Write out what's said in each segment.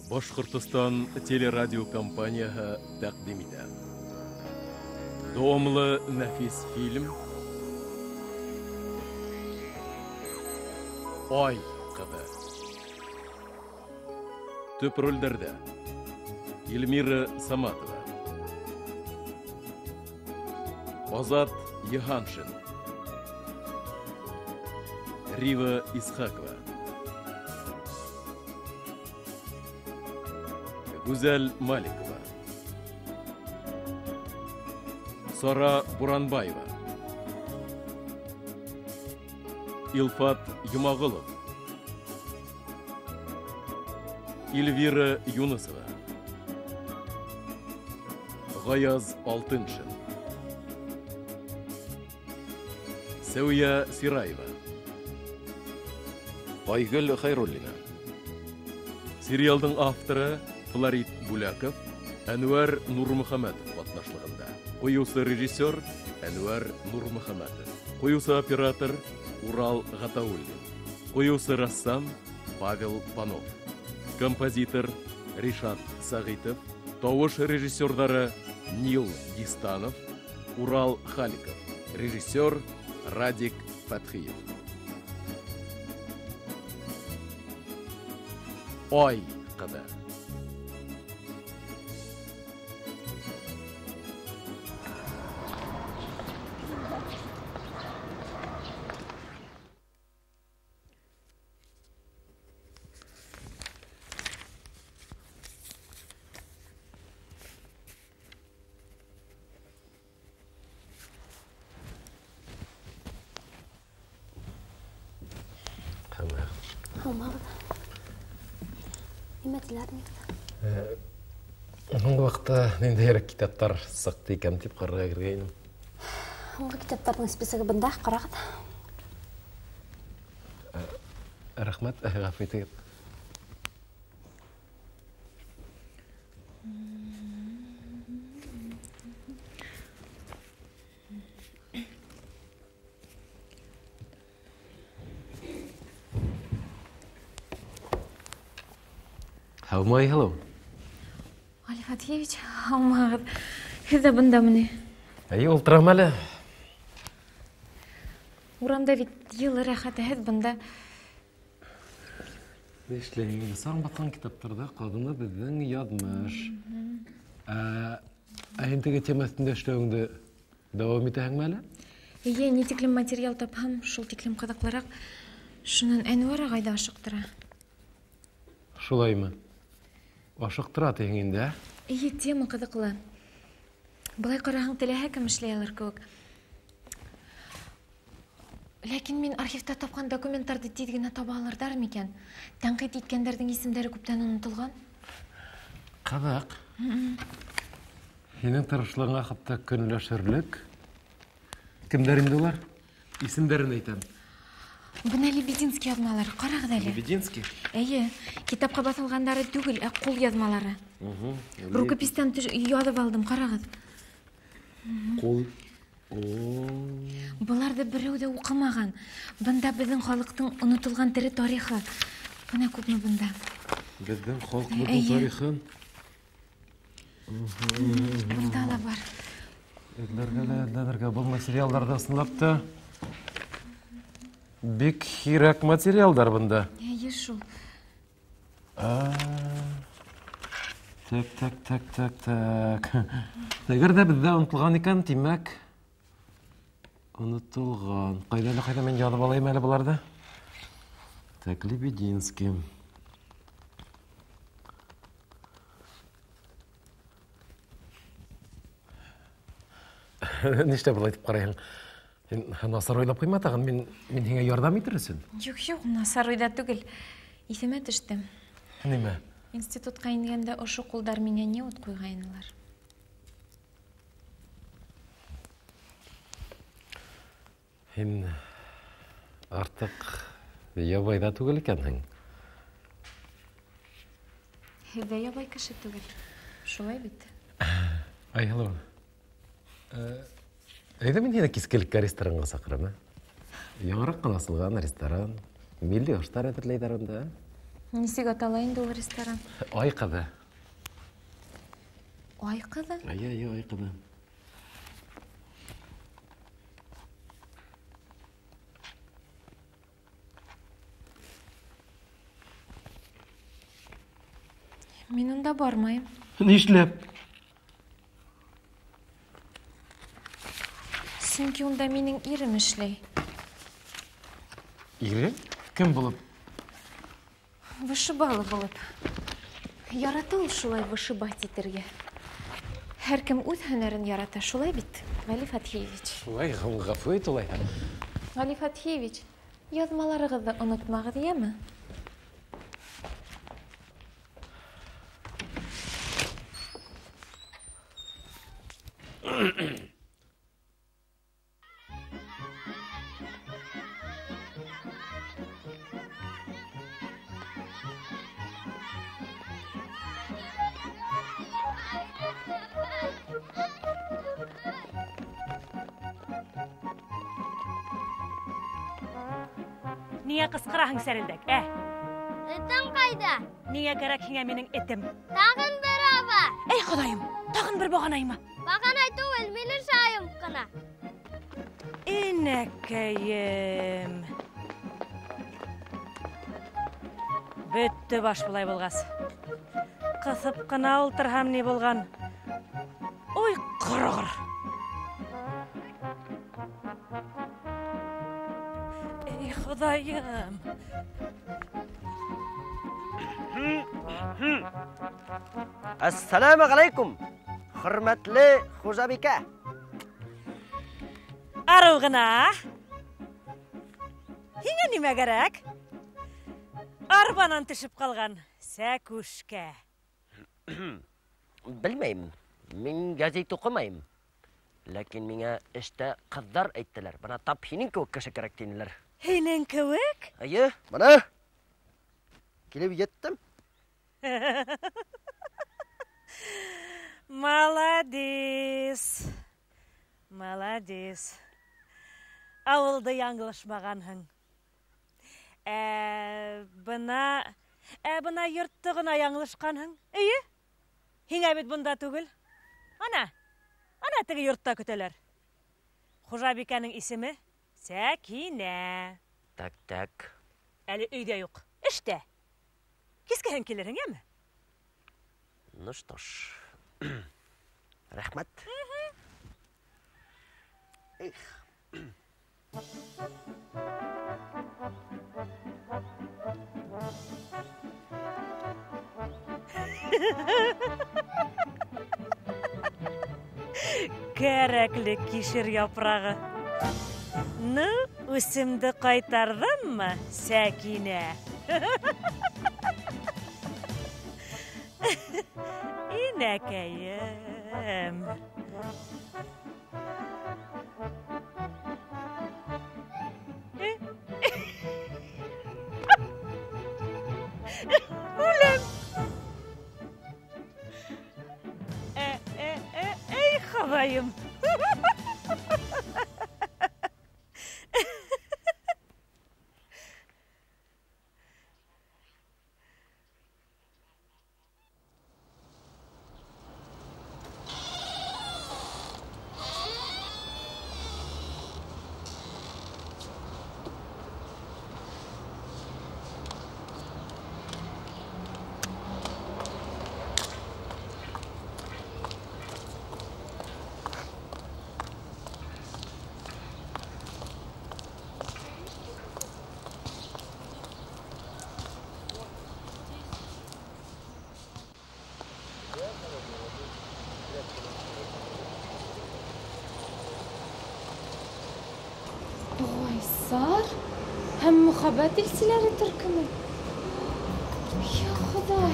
Башҡортостан телерадиокомпанияһы тәҡдим итә. Дауамлы нәфис фильм Ай ҡыҙы. Төп ролдәрҙә Эльмира Саматова, Азат Йыһаншин, Рива Исхакова, Гүзәл Маликова, Сара Буранбаева, Илфат Юмағолов, Эльвира Юнысова, Ғаяз Алтыншин, Сәүиә Сираева, Айгөл Хәйруллина. Сериалдың авторы Флорид Бүләков, Әнүәр Нурмөхәмәтов ҡатнашлығында. Ҡуйыусы режиссер Әнүәр Нурмөхәмәтов. Ҡуйыусы оператор Урал Ғатауллин. Ҡуйыусы рәссам Павел Панов. Композитор Ришат Сәғитов. Тауыш режиссерҙары Нил Дистанов, Урал Халиков. Режиссер Радик Фәтхиев. Ай ҡыҙы. Нимә теләрме? Һуңғы ваҡытта ниндәйерәк китаптар сыҡты икән тип ҡарарға кергәйнем. Һуңғы китаптарҙың списогы бында, ҡарағыҙ. Рәхмәт, ғәфү итегеҙ. Һаумы, Айһылыу? Али Фатхиевич, һаумыһығыҙ. Һеҙ ҙә бындамы ни? Эйе, ултырам әле. Урамда бит йылы, рәхәт, ә һеҙ бында. Ни эшләйһең инде? Саң баҫҡан китаптарҙа ҡаҙыны беҙҙең яҙмыш. Ә һин теге тема өҫтөндә эшләүеңде дауам итәһеңме әле? Эйе, ни тиклем материал тапһам, шул тиклем ҡыҙыҡлыраҡ. Шунан Әнүәр ағай ҙа ашыҡтыра. Шулаймы? Ашыҡтыра тиһең инде, ә? Эйе, тема ҡыҙыҡлы. Былай ҡараһаң, теләһә кем эшләй алыр кеүек. Ләкин мин архивта тапҡан документтарҙы тиҙ генә таба алырҙар микән? Тәнҡит иткәндәрҙең исемдәре күптән онотолған. Ҡыҙыҡ. Һинең тырышлығыңа хатта көнләшерлек. Кемдәр инде улар? Исемдәрен әйтәм. Бына Лебединский яҙмалары, ҡарағыҙ әле. Лебединский? Эйе, китапҡа баҫылғандары түгел, ә ҡул яҙмалары. Рукопистан яҙып алдым, ҡарағыҙ. Ҡул. Быларҙы берәү ҙә уҡымаған. Бында беҙҙең халыҡтың онотолған тере тарихы. Бына күпме бында. Беҙҙең халҡыбыҙҙың тарихын. Бында ла бар. Эҙләргә лә, эҙләнергә. Был материалдарҙы ысынлап та бик һирәк материалдар бында. Эйе, шул. Так, так, так, так, так. Әгәр ҙә беҙҙә онотолған икән, тимәк, онотолған. Ҡайҙа әле, ҡайҙа мин яҙып алайым әле быларҙы? Так, Лебединский. Нишләп былай итеп ҡарайһың? Һин насар уйлап ҡуйма тағын, мин һиңә ярҙам итер өсөн. Юҡ, юҡ, насар уйҙа түгел. Иҫемә төштө. Нимә? Институтҡа ингәндә ошо ҡулдар миңә ни ут ҡуйғайнылар? Һин артыҡ ябай ҙа түгел икәнһең. Һеҙ ҙә ябай кеше түгел. Шулай бит. Айһылыу, әйҙә мин һине кискелеккә ресторанға саҡырам, ә? Яңыраҡ ҡына асылған ресторан, милли аштар әҙерләйҙәр унда, ә? Нисек атала инде ул ресторан? Ай ҡыҙы. Ай ҡыҙы? Эйе, эйе, ай ҡыҙы. Мин унда бармайым. Нишләп? Сөнки унда минең ирем эшләй. Ире? Кем булып? Вышибалы булып. Ярата ул шулай вышибать итергә. Һәр кем үҙ һөнәрен ярата, шулай бит, Ғәли Фәтхиевич? Шулай, ғәфү ит улай. Ғәли Фәтхиевич, яҙмаларығыҙҙы онотмағыҙ, йәме? Ниңә ҡысҡыраһың, сәрелдәк, ә? Этем ҡайҙа? Ниңә кәрәк һиңә минең этем? Тағын бер аба. Эй, Хоҙайым, тағын бер бағанаймы? Бағанай түгел, минең шайым ҡына. Инәкәйем. Бөттө баш былай булғас. Ҡыҫып ҡына ултырһам ни булған? Ой, ҡороғор. Эй, Хоҙайым. Ассаламу алейкум, хөрмәтле хужабикә. Арыу ғына. Һиңә нимә кәрәк? Арбанан төшөп ҡалған сәкүшкә. Белмәйем, мин гәзит уҡымайым. Ләкин миңә эштә ҡыҙҙар әйттеләр. Бына тап һинең кеүек кеше кәрәк тинеләр. Һинең кеүек? Эйе, бына. Килеп еттем. Молодец. Молодец. Ауылды яңылышмағанһың. Бына йортто ғына яңылышҡанһың. Эйе? Һиңә бит бында түгел. Ана, ана теге йортта көтәләр. Хужабикәнең исеме Сәкинә. Так, так. Әле өйҙә юҡ, эштә. Кискеһен килерһең, йәме? Ну что ж. Рәхмәт. Эх. Кәрәкле кишер япрағы. Ну, үсемде ҡайтарҙыммы, Сәкинә? Инәкәйем. Үләм. Эй, Хоҙайым. Ғайсар һәм мөхәббәт илселәре төркөмө. Я Хоҙай,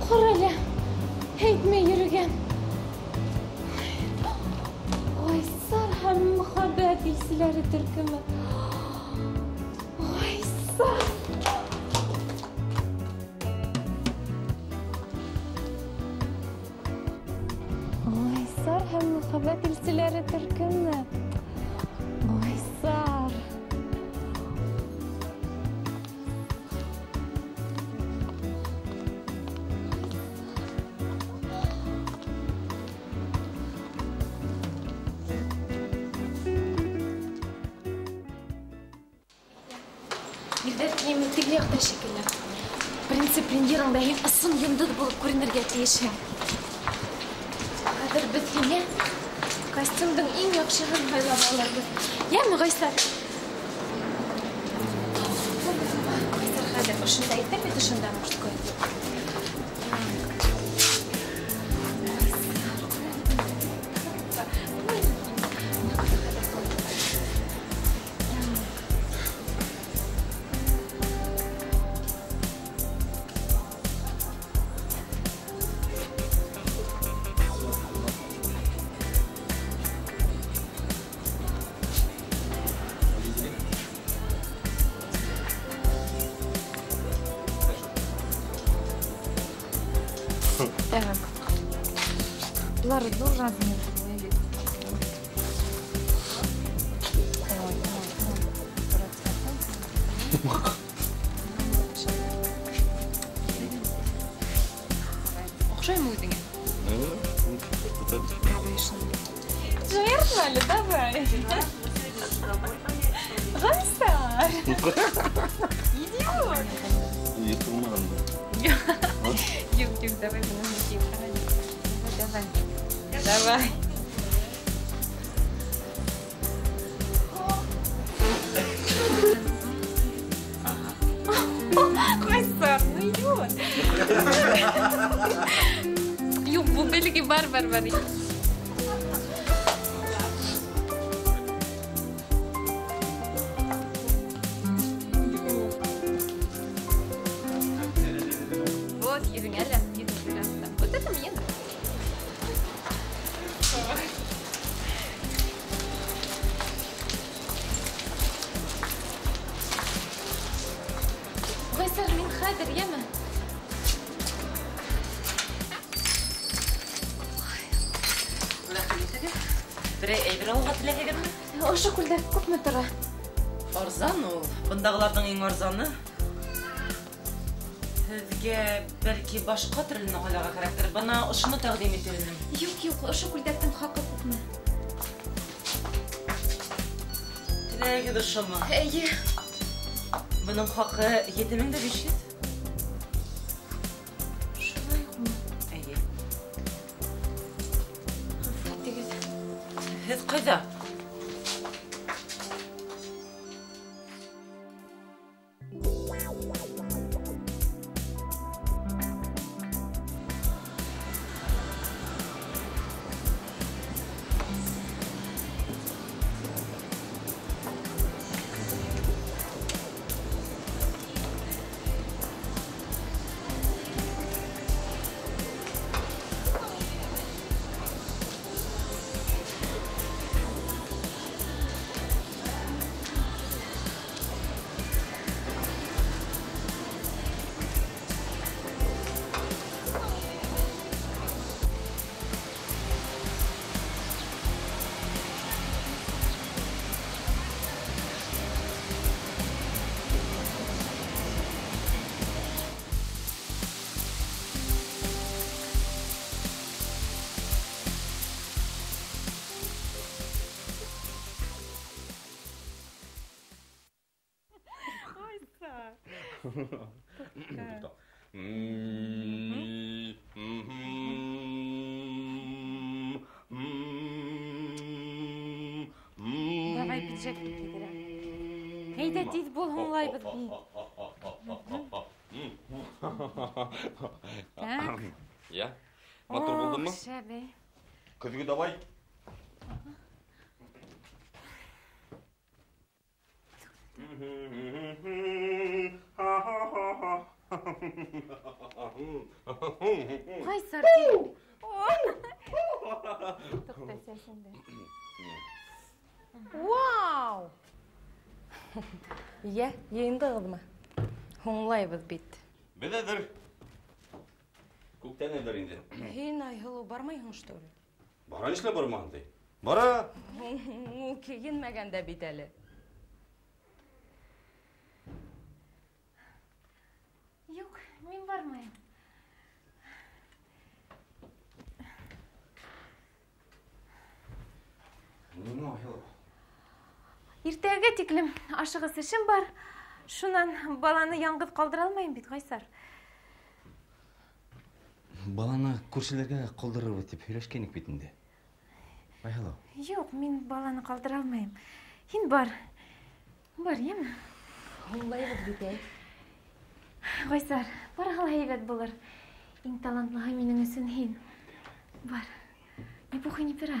ҡара әле, әйтмәй йөрөгән. Ғайсар һәм мөхәббәт илселәре төркөмө. Ғайсар. Ғайсар һәм мөхәббәт илселәре төркөмө. Ғайсар. Ниме теге яҡта шикелле. Беренсе премьераңда һин ысын йондоҙ булып күренергә тейешһең. Хәҙер беҙ һиңә костюмдың иң яҡшыһын һайлап алырбыҙ. Йәме, Ғайсар? Ғайсар, хәҙер ошонда әйтәм бит, ошонда мужской. Былар ҙур размер. Оҡшаймы үҙеңә? Жаяртма әле, давай. Ғайсар! Идиот! Юҡ, юҡ, давай быны кейеп ҡарайым. Давай. Давай. Ғайсар, ну идиот. Юҡ, был бәләкәй бар, бар, бар. Вот, йөҙөң әле, йөҙөң әле. Вот это мне нравится. Ғайсар, мин хәҙер, йәме? Берәй әйбер алырға теләйһегеҙме? Ошо күлдәк күпме тора? Арзан ул. Бындағыларҙың иң арзаны. Һеҙгә бәлки башҡа төрлөнө һайларға кәрәктер. Бына ошоно тәҡдим итер инем. Юҡ, юҡ, ошо күлдәктең хаҡы күпме? Теләгегеҙ ошомо? Эйе. Бының хаҡы 7500. Шулай уҡмы? Эйе. Ғәфү итегеҙ. Һеҙ ҡайҙа? Давай пиджак кейҙерәм. Әйҙә, тиҙ бул, һуңлайбыҙ бит. Так. Я? Матур булдымы? Ох, шәбе. Көҙгө давай. Ғайсар, кил. Туҡта, сәсеңде. Вау! Йә, йыйындығыҙмы? Һуңлайбыҙ бит. Беҙ әҙер. Күптән әҙер инде. Һин, Айһылыу, бармайһың, что ли? Бара, нишләп бармаһын ти? Бара. Ул кейенмәгән дә бит әле. Юҡ, мин бармайым. Нимә, Айһылыу? Иртәгә тиклем ашығыс эшем бар. Шунан баланы яңғыҙ ҡалдыра алмайым бит, Ғайсар. Баланы күршеләргә ҡалдырырбыҙ тип һөйләшкәйнек бит инде. Айһылыу. Юҡ, мин баланы ҡалдыра алмайым. Һин бар. Бар, йәме? Һуңлайбыҙ бит, әй. Ғайсар, барыһы ла һәйбәт булыр. Иң талантлыһы минең өсөн һин. Бар. Ни пуха, ни пера.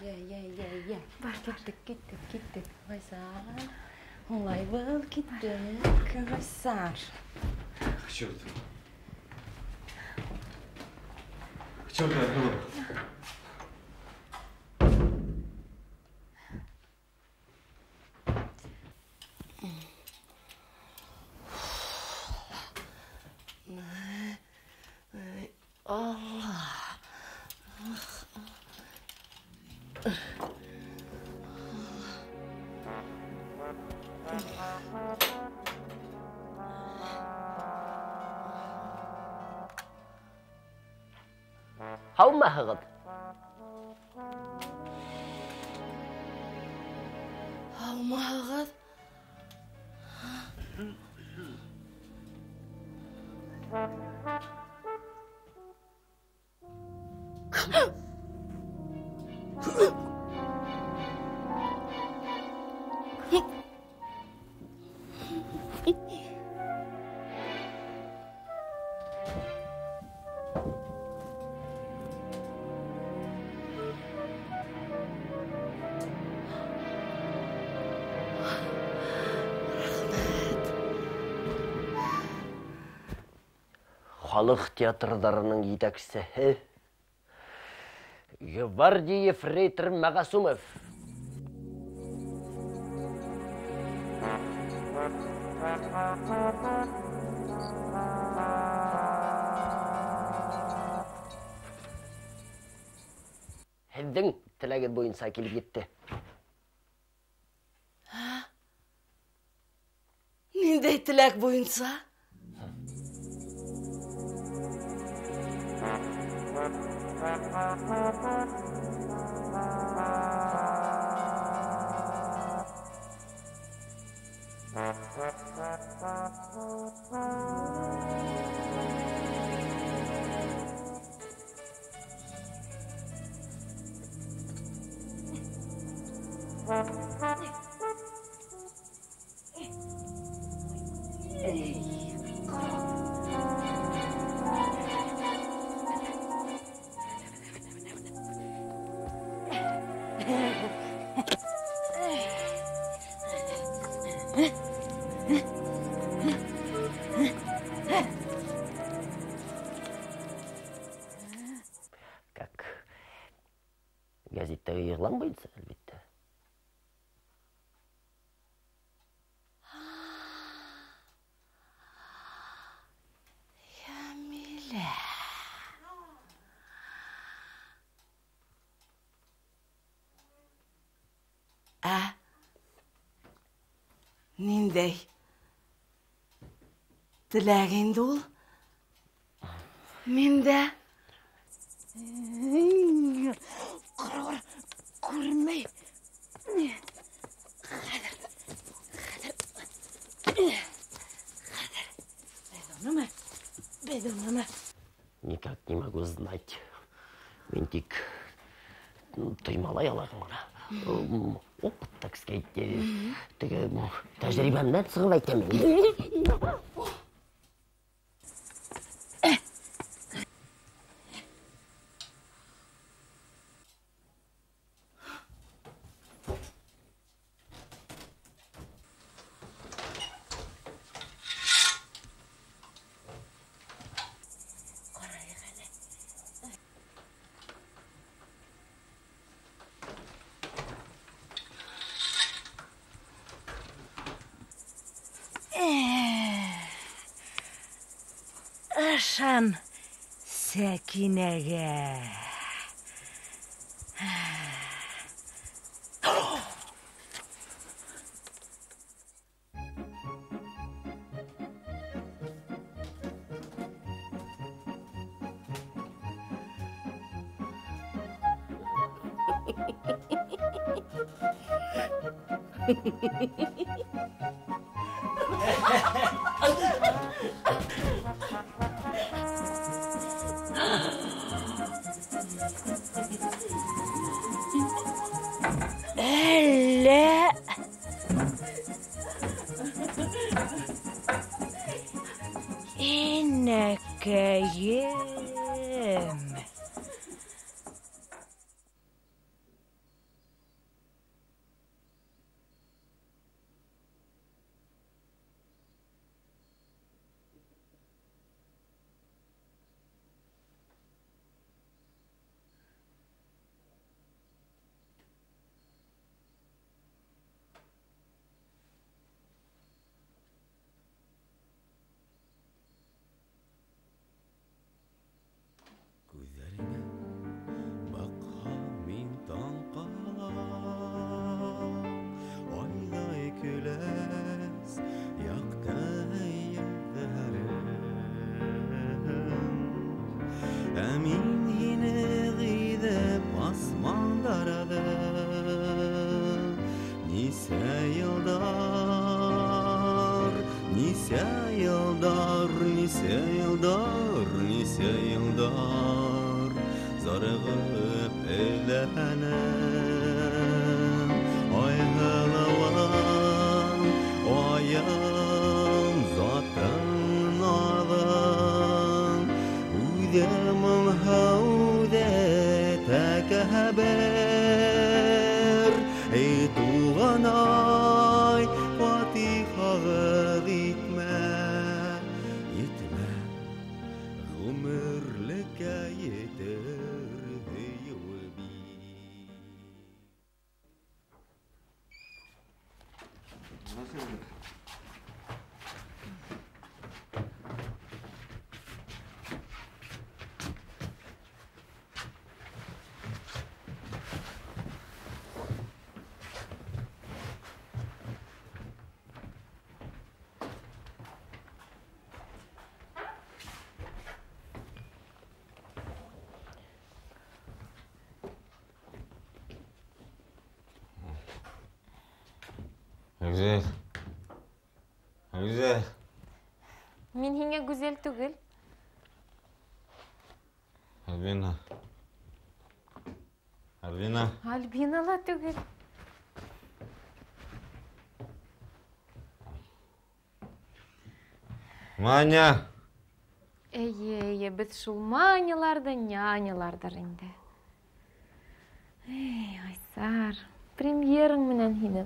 Йә, йә, йә, йә. Бар, бар. Киттек, киттек, киттек. Ғайсар. Һуңлайбыҙ, киттек. Ғайсар. К черту. К черту, Айһылыу. Алла. Һаумыһығыҙ? Һаумыһығыҙ? Халыҡ театрҙарының етәксеһе гвардия ефрейтор Мәғәсүмов. Һеҙҙең теләгеҙ буйынса килеп етте. Ниндәй теләк буйынса? Как гәзиттәге иғлан буйынса, әлбиттә. Йәмилә. Ә? Ниндәй теләк инде ул? Миндә. Ҡара, ҡара, күренмәй. Хәҙер, хәҙер, хәҙер. Беҙ унымы? Беҙ унымы? Никак не могу знать. Мин тик тоймалай алам ғына. Опыт, так сказать, теге тәжрибәмдән сығып әйтәм инде. Ышан Сәкинәгә. Әллә? Инәкәйем. Күҙҙәреңә баҡһам мин таң ҡалам, айҙай көләс яҡты йөҙҙәрең. Ә мин һине ғиҙеп асмандарҙы нисә йылдар, нисә йылдар, нисә йылдар, нисә йылдар зарығып эҙләнем. Ай һылыуым, айым, затың наҙың, үҙем һәүҙә тәкәббер. Эй, туғанай, фатихағыҙ итмә, етмә, ғүмерлеккә етер һөйөү бит. Гүзәл. Гүзәл. Мин һиңә гүзәл түгел. Альбина. Альбина. Альбина ла түгел. Маня. Эйе, эйе, беҙ шул Маняларҙы, няняларҙыр инде. Эй, Айсар, премьераң менән һине.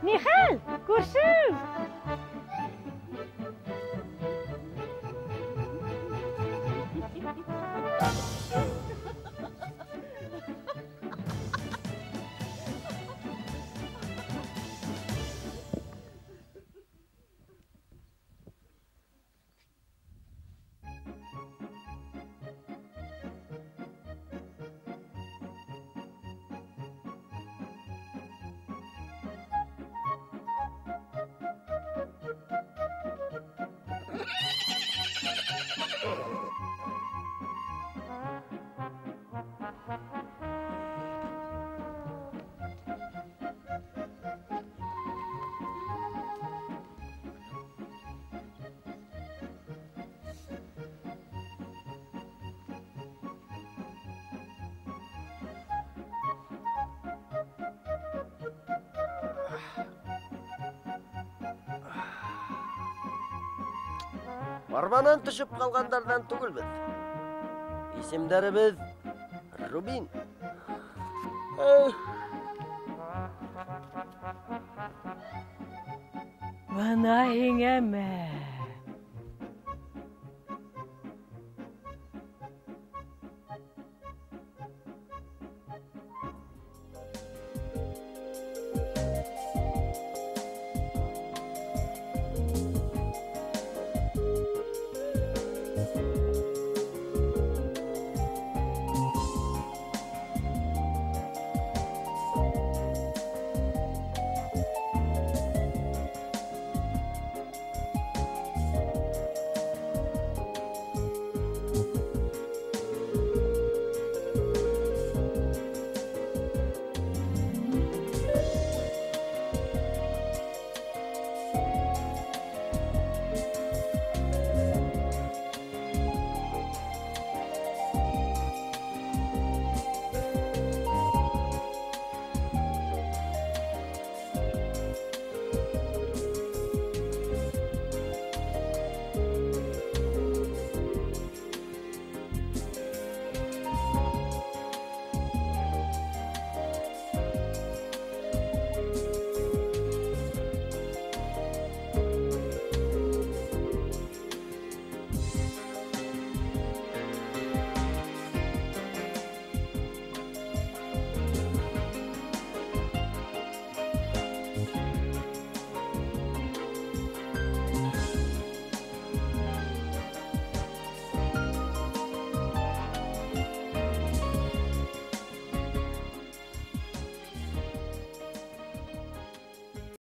Нихәл, күршем! Арбанан төшөп ҡалғандарҙан түгелбеҙ. Исемдәребеҙ Рубин. Бына һиңә мә.